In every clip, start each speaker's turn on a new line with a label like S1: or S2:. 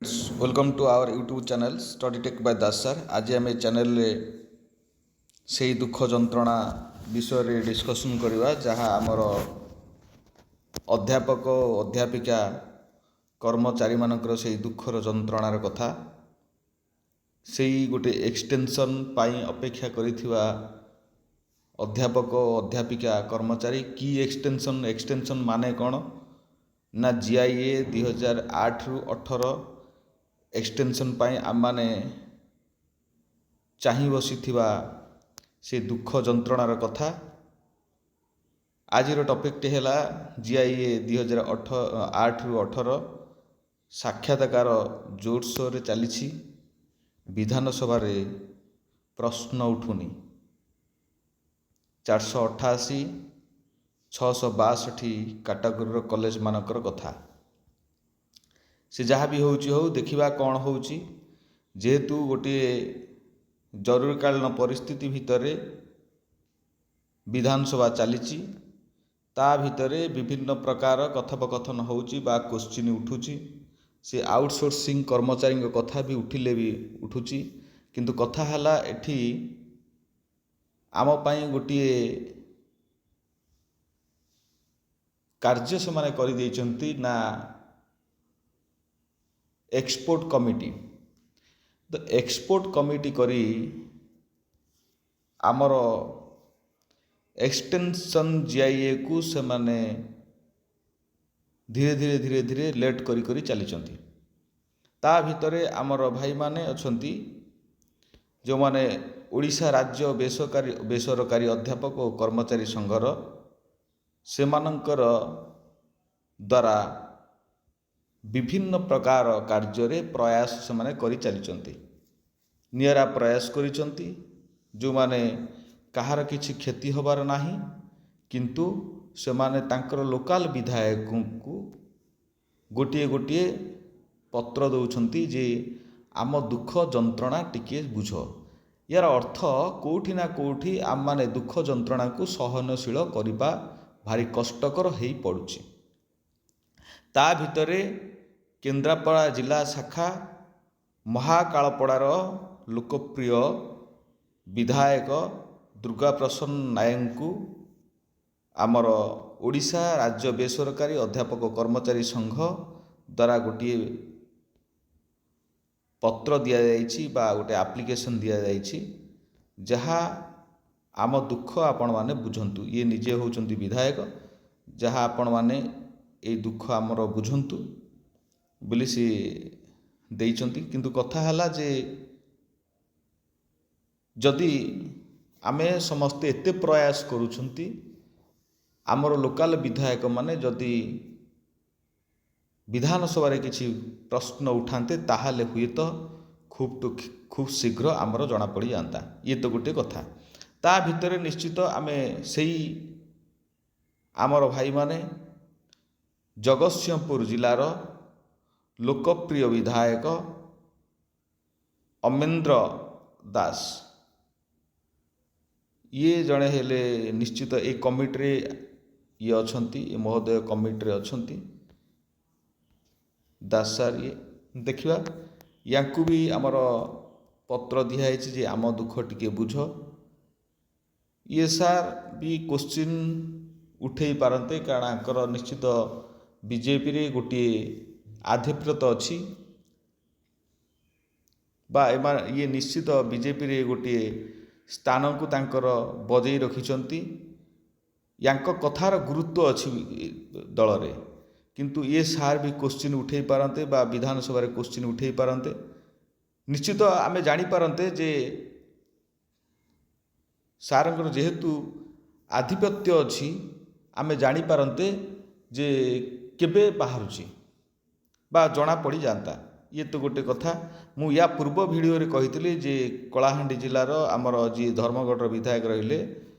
S1: Welcome to our YouTube channel Study Tech by Das sir. ଆଜି ଆମେ ଚ୍ୟାନେଲରେ ସେଇ ଦୁଃଖ ଯନ୍ତ୍ରଣା ବିଷୟରେ ଡିସ୍କସନ୍ କରିବା, ଯାହା ଆମର ଅଧ୍ୟାପକ ଓ ଅଧ୍ୟାପିକା କର୍ମଚାରୀମାନଙ୍କର ସେଇ ଦୁଃଖର ଯନ୍ତ୍ରଣାର କଥା। ସେଇ ଗୋଟେ ଏକ୍ସଟେନସନ୍ ପାଇଁ ଅପେକ୍ଷା କରିଥିବା ଅଧ୍ୟାପକ ଓ ଅଧ୍ୟାପିକା କର୍ମଚାରୀ। କି ଏକ୍ସଟେନସନ୍? ଏକ୍ସଟେନସନ୍ ମାନେ କ'ଣ ନା ଜିଆଇଏ 2008ରୁ 18 ଏକ୍ସଟେନସନ୍ ପାଇଁ ଆମମାନେ ଚାହିଁ ବସିଥିବା ସେ ଦୁଃଖ ଯନ୍ତ୍ରଣାର କଥା। ଆଜିର ଟପିକ୍ଟି ହେଲା ଜିଆଇଏ 2008ରୁ 18 ସାକ୍ଷାତକାର ଜୋରସୋରରେ ଚାଲିଛି, ବିଧାନସଭାରେ ପ୍ରଶ୍ନ ଉଠୁନି। 488, 662 କାଟାଗୋରୀର କଲେଜମାନଙ୍କର କଥା। ସେ ଯାହା ବି ହେଉଛି ହଉ, ଦେଖିବା କ'ଣ ହେଉଛି। ଯେହେତୁ ଗୋଟିଏ ଜରୁରୀକାଳୀନ ପରିସ୍ଥିତି ଭିତରେ ବିଧାନସଭା ଚାଲିଛି, ତା ଭିତରେ ବିଭିନ୍ନ ପ୍ରକାର କଥୋପକଥନ ହେଉଛି ବା କୋଶ୍ଚିନ୍ ଉଠୁଛି। ସେ ଆଉଟସୋର୍ସିଂ କର୍ମଚାରୀଙ୍କ କଥା ବି ଉଠିଲେ ବି ଉଠୁଛି। କିନ୍ତୁ କଥା ହେଲା, ଏଠି ଆମ ପାଇଁ ଗୋଟିଏ କାର୍ଯ୍ୟ ସେମାନେ କରିଦେଇଛନ୍ତି ନା ଏକ୍ସପର୍ଟ କମିଟି। ତ ଏକ୍ସପର୍ଟ କମିଟି କରି ଆମର ଏକ୍ସଟେନସନ୍ ଜିଆଇଏକୁ ସେମାନେ ଧୀରେ ଧୀରେ ଧୀରେ ଧୀରେ ଲେଟ୍ କରି କରି ଚାଲିଛନ୍ତି। ତା ଭିତରେ ଆମର ଭାଇମାନେ ଅଛନ୍ତି, ଯେଉଁମାନେ ଓଡ଼ିଶା ରାଜ୍ୟ ବେସରକାରୀ ଅଧ୍ୟାପକ ଓ କର୍ମଚାରୀ ସଂଘର, ସେମାନଙ୍କର ଦ୍ୱାରା ବିଭିନ୍ନ ପ୍ରକାର କାର୍ଯ୍ୟରେ ପ୍ରୟାସ ସେମାନେ କରିଚାଲିଛନ୍ତି, ନିଆରା ପ୍ରୟାସ କରିଛନ୍ତି। ଯେଉଁମାନେ କାହାର କିଛି କ୍ଷତି ହେବାର ନାହିଁ, କିନ୍ତୁ ସେମାନେ ତାଙ୍କର ଲୋକାଲ ବିଧାୟକଙ୍କୁ ଗୋଟିଏ ଗୋଟିଏ ପତ୍ର ଦେଉଛନ୍ତି ଯେ ଆମ ଦୁଃଖ ଯନ୍ତ୍ରଣା ଟିକିଏ ବୁଝ। ୟାର ଅର୍ଥ କେଉଁଠି ନା କେଉଁଠି ଆମମାନେ ଦୁଃଖ ଯନ୍ତ୍ରଣାକୁ ସହନଶୀଳ କରିବା ଭାରି କଷ୍ଟକର ହେଇ ପଡ଼ୁଛି। ତା ଭିତରେ କେନ୍ଦ୍ରାପଡ଼ା ଜିଲ୍ଲା ଶାଖା ମହାକାଳପଡ଼ାର ଲୋକପ୍ରିୟ ବିଧାୟକ ଦୁର୍ଗା ପ୍ରସନ୍ନ ନାୟକଙ୍କୁ ଆମର ଓଡ଼ିଶା ରାଜ୍ୟ ବେସରକାରୀ ଅଧ୍ୟାପକ କର୍ମଚାରୀ ସଂଘ ଦ୍ୱାରା ଗୋଟିଏ ପତ୍ର ଦିଆଯାଇଛି ବା ଗୋଟେ ଆପ୍ଲିକେସନ୍ ଦିଆଯାଇଛି, ଯାହା ଆମ ଦୁଃଖ ଆପଣମାନେ ବୁଝନ୍ତୁ। ଇଏ ନିଜେ ହେଉଛନ୍ତି ବିଧାୟକ, ଯାହା ଆପଣମାନେ ଏଇ ଦୁଃଖ ଆମର ବୁଝନ୍ତୁ ବୋଲି ସିଏ ଦେଇଛନ୍ତି। କିନ୍ତୁ କଥା ହେଲା ଯେ ଯଦି ଆମେ ସମସ୍ତେ ଏତେ ପ୍ରୟାସ କରୁଛନ୍ତି, ଆମର ଲୋକାଲ ବିଧାୟକମାନେ ଯଦି ବିଧାନସଭାରେ କିଛି ପ୍ରଶ୍ନ ଉଠାନ୍ତେ, ତାହେଲେ ହୁଏତ ଖୁବ୍ ଖୁବ୍ ଶୀଘ୍ର ଆମର ଜଣାପଡ଼ିଯାଆନ୍ତା। ଇଏ ତ ଗୋଟିଏ କଥା। ତା ଭିତରେ ନିଶ୍ଚିତ ଆମେ ସେଇ ଆମର ଭାଇମାନେ ଜଗତସିଂହପୁର ଜିଲ୍ଲାର ଲୋକପ୍ରିୟ ବିଧାୟକ ଅମେନ୍ଦ୍ର ଦାସ, ଇଏ ଜଣେ ହେଲେ ନିଶ୍ଚିତ ଏଇ କମିଟିରେ ଇଏ ଅଛନ୍ତି। ଏ ମହୋଦୟ କମିଟିରେ ଅଛନ୍ତି, ଦାସ ସାର୍ ଇଏ। ଦେଖିବା, ୟାଙ୍କୁ ବି ଆମର ପତ୍ର ଦିଆହେଇଛି ଯେ ଆମ ଦୁଃଖ ଟିକେ ବୁଝ। ଇଏ ସାର୍ ବି କୋଶ୍ଚିନ୍ ଉଠେଇ ପାରନ୍ତେ, କାରଣ ୟାଙ୍କର ନିଶ୍ଚିତ ବିଜେପିରେ ଗୋଟିଏ ଆଧିପତ୍ୟ ଅଛି ବା ଏମାନେ ଇଏ ନିଶ୍ଚିତ ବିଜେପିରେ ଗୋଟିଏ ସ୍ଥାନକୁ ତାଙ୍କର ବଜେଇ ରଖିଛନ୍ତି। ୟାଙ୍କ କଥାର ଗୁରୁତ୍ୱ ଅଛି ଦଳରେ। କିନ୍ତୁ ଇଏ ସାର୍ ବି କୋଶ୍ଚିନ୍ ଉଠେଇ ପାରନ୍ତେ ବା ବିଧାନସଭାରେ କୋଶ୍ଚିନ୍ ଉଠେଇ ପାରନ୍ତେ। ନିଶ୍ଚିତ ଆମେ ଜାଣିପାରନ୍ତେ ଯେ ସାର୍ଙ୍କର ଯେହେତୁ ଆଧିପତ୍ୟ ଅଛି, ଆମେ ଜାଣିପାରନ୍ତେ ଯେ କେବେ ବାହାରୁଛି ବା ଜଣା ପଡ଼ିଯାଆନ୍ତା। ଇଏ ତ ଗୋଟେ କଥା। ମୁଁ ୟା ପୂର୍ବ ଭିଡ଼ିଓରେ କହିଥିଲି ଯେ କଳାହାଣ୍ଡି ଜିଲ୍ଲାର ଆମର ଯିଏ ଧର୍ମଗଡ଼ର ବିଧାୟକ ରହିଲେ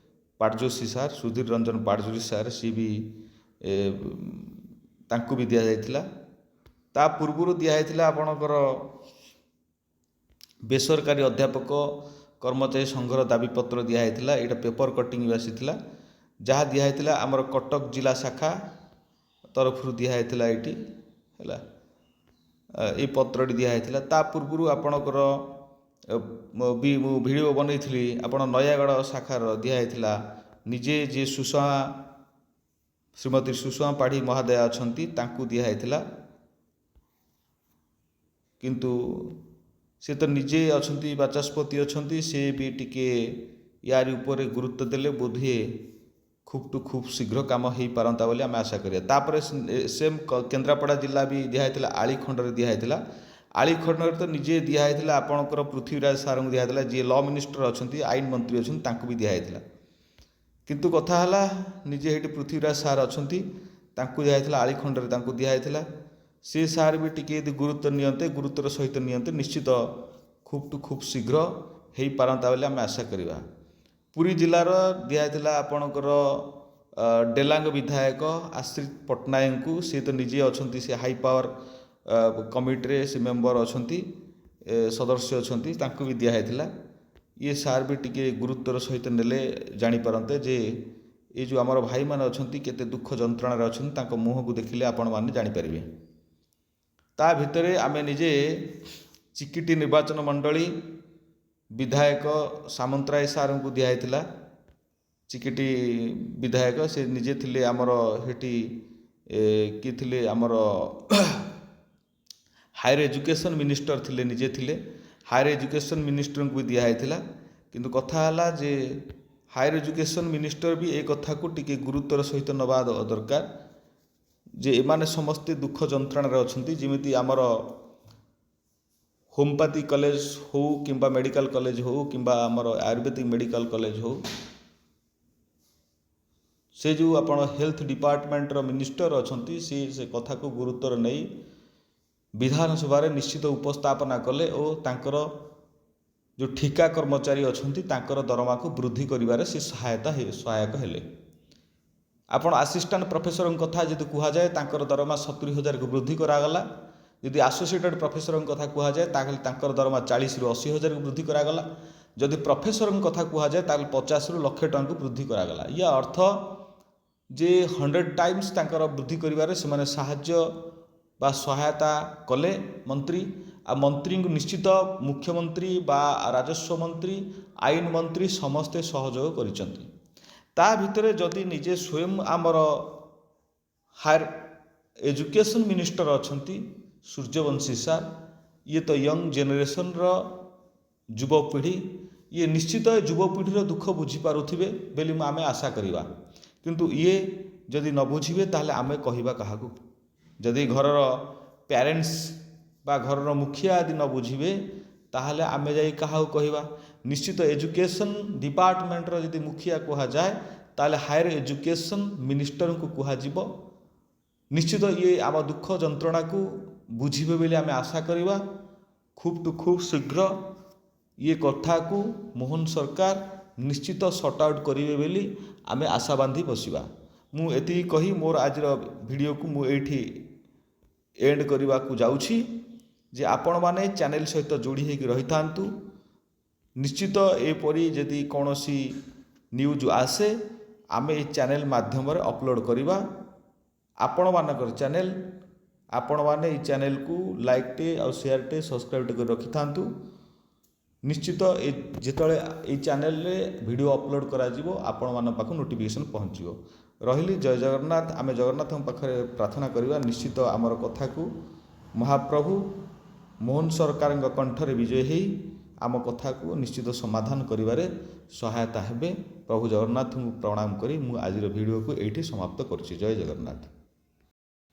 S1: ପାଟଯୋଶୀ ସାର୍, ସୁଧୀର ରଞ୍ଜନ ପାଟଯୋଶୀ ସାର୍, ସିଏ ବି ତାଙ୍କୁ ବି ଦିଆଯାଇଥିଲା। ତା ପୂର୍ବରୁ ଦିଆହେଇଥିଲା ଆପଣଙ୍କର ବେସରକାରୀ ଅଧ୍ୟାପକ କର୍ମଚାରୀ ସଂଘର ଦାବିପତ୍ର ଦିଆହେଇଥିଲା। ଏଇଟା ପେପର କଟିଂ ବି ଆସିଥିଲା। ଯାହା ଦିଆହେଇଥିଲା, ଆମର କଟକ ଜିଲ୍ଲା ଶାଖା ତରଫରୁ ଦିଆହେଇଥିଲା ଏଇଠି। ହେଲା, ଏଇ ପତ୍ରଟି ଦିଆହେଇଥିଲା। ତା ପୂର୍ବରୁ ଆପଣଙ୍କର ବି ମୁଁ ଭିଡ଼ିଓ ବନେଇଥିଲି, ଆପଣ ନୟାଗଡ଼ ଶାଖାର ଦିଆହେଇଥିଲା। ନିଜେ ଯିଏ ସୁଷମା, ଶ୍ରୀମତୀ ସୁଷମା ପାଢ଼ୀ ମହାଦୟା ଅଛନ୍ତି, ତାଙ୍କୁ ଦିଆହେଇଥିଲା। କିନ୍ତୁ ସେ ତ ନିଜେ ଅଛନ୍ତି, ବାଚସ୍ପତି ଅଛନ୍ତି, ସେ ବି ଟିକେ ୟାରି ଉପରେ ଗୁରୁତ୍ୱ ଦେଲେ ବୋଧହୁଏ ଖୁବ୍ ଟୁ ଖୁବ୍ ଶୀଘ୍ର କାମ ହେଇପାରନ୍ତା ବୋଲି ଆମେ ଆଶା କରିବା। ତାପରେ ସେମ୍ କେନ୍ଦ୍ରାପଡ଼ା ଜିଲ୍ଲା ବି ଦିଆହେଇଥିଲା, ଆଳି ଖଣ୍ଡରେ ଦିଆହେଇଥିଲା। ଆଳି ଖଣ୍ଡରେ ତ ନିଜେ ଦିଆହେଇଥିଲା, ଆପଣଙ୍କର ପୃଥ୍ୱୀରାଜ ସାରଙ୍କୁ ଦିଆହେଇଥିଲା, ଯିଏ ଲ ମିନିଷ୍ଟର ଅଛନ୍ତି, ଆଇନ ମନ୍ତ୍ରୀ ଅଛନ୍ତି, ତାଙ୍କୁ ବି ଦିଆହେଇଥିଲା। କିନ୍ତୁ କଥା ହେଲା, ନିଜେ ହେଇଠି ପୃଥ୍ୱୀରାଜ ସାର୍ ଅଛନ୍ତି, ତାଙ୍କୁ ଦିଆହେଇଥିଲା, ଆଳି ଖଣ୍ଡରେ ତାଙ୍କୁ ଦିଆହେଇଥିଲା। ସେ ସାର୍ ବି ଟିକେ ଯଦି ଗୁରୁତ୍ୱ ନିଅନ୍ତେ, ଗୁରୁତ୍ୱର ସହିତ ନିଅନ୍ତେ, ନିଶ୍ଚିତ ଖୁବ୍ ଟୁ ଖୁବ୍ ଶୀଘ୍ର ହେଇପାରନ୍ତା ବୋଲି ଆମେ ଆଶା କରିବା। ପୁରୀ ଜିଲ୍ଲାର ଦିଆହେଇଥିଲା ଆପଣଙ୍କର ଡେଲାଙ୍ଗ ବିଧାୟକ ଆଶ୍ରିତ ପଟ୍ଟନାୟକଙ୍କୁ। ସେ ତ ନିଜେ ଅଛନ୍ତି, ସେ ହାଇ ପାୱାର କମିଟିରେ ସେ ମେମ୍ବର ଅଛନ୍ତି, ସଦସ୍ୟ ଅଛନ୍ତି, ତାଙ୍କୁ ବି ଦିଆହେଇଥିଲା। ଇଏ ସାର୍ ବି ଟିକେ ଗୁରୁତ୍ୱର ସହିତ ନେଲେ ଜାଣିପାରନ୍ତେ ଯେ ଏ ଯେଉଁ ଆମର ଭାଇମାନେ ଅଛନ୍ତି, କେତେ ଦୁଃଖ ଯନ୍ତ୍ରଣାରେ ଅଛନ୍ତି, ତାଙ୍କ ମୁହଁକୁ ଦେଖିଲେ ଆପଣମାନେ ଜାଣିପାରିବେ। ତା ଭିତରେ ଆମେ ନିଜେ ଚିକିଟି ନିର୍ବାଚନ ମଣ୍ଡଳୀ ବିଧାୟକ ସାମନ୍ତରାୟ ସାର୍ଙ୍କୁ ଦିଆହେଇଥିଲା। ଚିକିଟି ବିଧାୟକ ସେ ନିଜେ ଥିଲେ, ଆମର ସେଠି କିଏ ଥିଲେ? ଆମର ହାୟର ଏଜୁକେସନ୍ ମିନିଷ୍ଟର ଥିଲେ, ନିଜେ ଥିଲେ। ହାୟର ଏଜୁକେସନ୍ ମିନିଷ୍ଟରଙ୍କୁ ବି ଦିଆହେଇଥିଲା। କିନ୍ତୁ କଥା ହେଲା ଯେ ହାୟର ଏଜୁକେସନ୍ ମିନିଷ୍ଟର ବି ଏ କଥାକୁ ଟିକେ ଗୁରୁତ୍ୱର ସହିତ ନେବା ଦରକାର ଯେ ଏମାନେ ସମସ୍ତେ ଦୁଃଖ ଯନ୍ତ୍ରଣାରେ ଅଛନ୍ତି। ଯେମିତି ଆମର ହୋମିଓପାଥି କଲେଜ ହଉ କିମ୍ବା ମେଡ଼ିକାଲ କଲେଜ ହଉ କିମ୍ବା ଆମର ଆୟୁର୍ବେଦିକ ମେଡ଼ିକାଲ କଲେଜ ହଉ, ସେ ଯେଉଁ ଆପଣ ହେଲ୍ଥ ଡିପାର୍ଟମେଣ୍ଟର ମିନିଷ୍ଟର ଅଛନ୍ତି, ସେ ସେ କଥାକୁ ଗୁରୁତ୍ୱର ନେଇ ବିଧାନସଭାରେ ନିଶ୍ଚିତ ଉପସ୍ଥାପନା କଲେ ଓ ତାଙ୍କର ଯେଉଁ ଠିକା କର୍ମଚାରୀ ଅଛନ୍ତି, ତାଙ୍କର ଦରମାକୁ ବୃଦ୍ଧି କରିବାରେ ସେ ସହାୟକ ହେଲେ। ଆପଣ ଆସିଷ୍ଟାଣ୍ଟ ପ୍ରଫେସରଙ୍କ କଥା ଯଦି କୁହାଯାଏ, ତାଙ୍କର ଦରମା 70,000କୁ ବୃଦ୍ଧି କରାଗଲା। ଯଦି ଆସୋସିଏଟେଡ଼ ପ୍ରଫେସରଙ୍କ କଥା କୁହାଯାଏ, ତାହେଲେ ତାଙ୍କର ଦରମା 40ରୁ 80 ହଜାରକୁ ବୃଦ୍ଧି କରାଗଲା। ଯଦି ପ୍ରଫେସରଙ୍କ କଥା କୁହାଯାଏ, ତାହେଲେ 50ରୁ ଲକ୍ଷେ ଟଙ୍କାକୁ ବୃଦ୍ଧି କରାଗଲା। ୟା ଅର୍ଥ ଯେ 100 ଟାଇମ୍ସ ତାଙ୍କର ବୃଦ୍ଧି କରିବାରେ ସେମାନେ ସାହାଯ୍ୟ ବା ସହାୟତା କଲେ ମନ୍ତ୍ରୀ। ଆଉ ମନ୍ତ୍ରୀଙ୍କୁ ନିଶ୍ଚିତ ମୁଖ୍ୟମନ୍ତ୍ରୀ ବା ରାଜସ୍ୱ ମନ୍ତ୍ରୀ, ଆଇନ ମନ୍ତ୍ରୀ ସମସ୍ତେ ସହଯୋଗ କରିଛନ୍ତି। ତା ଭିତରେ ଯଦି ନିଜେ ସ୍ୱୟଂ ଆମର ହାୟର ଏଜୁକେସନ୍ ମିନିଷ୍ଟର ଅଛନ୍ତି ସୂର୍ଯ୍ୟବଂଶୀ ସାର୍, ଇଏ ତ ୟଙ୍ଗ ଜେନେରେସନର ଯୁବପିଢ଼ି, ଇଏ ନିଶ୍ଚିତ ଏ ଯୁବପିଢ଼ିର ଦୁଃଖ ବୁଝିପାରୁଥିବେ ବୋଲି ମୁଁ ଆମେ ଆଶା କରିବା। କିନ୍ତୁ ଇଏ ଯଦି ନ ବୁଝିବେ, ତାହେଲେ ଆମେ କହିବା କାହାକୁ? ଯଦି ଘରର ପ୍ୟାରେଣ୍ଟସ୍ ବା ଘରର ମୁଖିଆ ଯଦି ନ ବୁଝିବେ, ତାହେଲେ ଆମେ ଯାଇ କାହାକୁ କହିବା? ନିଶ୍ଚିତ ଏଜୁକେସନ୍ ଡିପାର୍ଟମେଣ୍ଟର ଯଦି ମୁଖିଆ କୁହାଯାଏ, ତାହେଲେ ହାୟର ଏଜୁକେସନ୍ ମିନିଷ୍ଟରଙ୍କୁ କୁହାଯିବ। ନିଶ୍ଚିତ ଇଏ ଆମ ଦୁଃଖ ଯନ୍ତ୍ରଣାକୁ ବୁଝିବେ ବୋଲି ଆମେ ଆଶା କରିବା। ଖୁବ୍ ଟୁ ଖୁବ୍ ଶୀଘ୍ର ଇଏ କଥାକୁ ମୋହନ ସରକାର ନିଶ୍ଚିତ ସର୍ଟ ଆଉଟ୍ କରିବେ ବୋଲି ଆମେ ଆଶା ବାନ୍ଧି ବସିବା। ମୁଁ ଏତିକି କହି ମୋର ଆଜିର ଭିଡ଼ିଓକୁ ମୁଁ ଏଇଠି ଏଣ୍ଡ କରିବାକୁ ଯାଉଛି ଯେ ଆପଣମାନେ ଚ୍ୟାନେଲ ସହିତ ଯୋଡ଼ି ହେଇକି ରହିଥାନ୍ତୁ। ନିଶ୍ଚିତ ଏପରି ଯଦି କୌଣସି ନ୍ୟୁଜ୍ ଆସେ, ଆମେ ଏଇ ଚ୍ୟାନେଲ ମାଧ୍ୟମରେ ଅପଲୋଡ଼ କରିବା। ଆପଣମାନଙ୍କର ଚ୍ୟାନେଲ, ଆପଣମାନେ ଏଇ ଚ୍ୟାନେଲକୁ ଲାଇକ୍ଟେ ଆଉ ସେୟାରଟେ, ସବସ୍କ୍ରାଇବଟେ କରି ରଖିଥାନ୍ତୁ। ନିଶ୍ଚିତ ଏ ଯେତେବେଳେ ଏଇ ଚ୍ୟାନେଲରେ ଭିଡ଼ିଓ ଅପଲୋଡ଼ କରାଯିବ, ଆପଣମାନଙ୍କ ପାଖକୁ ନୋଟିଫିକେସନ୍ ପହଞ୍ଚିବ। ରହିଲି, ଜୟ ଜଗନ୍ନାଥ। ଆମେ ଜଗନ୍ନାଥଙ୍କ ପାଖରେ ପ୍ରାର୍ଥନା କରିବା, ନିଶ୍ଚିତ ଆମର କଥାକୁ ମହାପ୍ରଭୁ ମୋହନ ସରକାରଙ୍କ କଣ୍ଠରେ ବିଜୟ ହେଇ ଆମ କଥାକୁ ନିଶ୍ଚିତ ସମାଧାନ କରିବାରେ ସହାୟତା ହେବେ। ପ୍ରଭୁ ଜଗନ୍ନାଥଙ୍କୁ ପ୍ରଣାମ କରି ମୁଁ ଆଜିର ଭିଡ଼ିଓକୁ ଏଇଠି ସମାପ୍ତ କରୁଛି। ଜୟ ଜଗନ୍ନାଥ।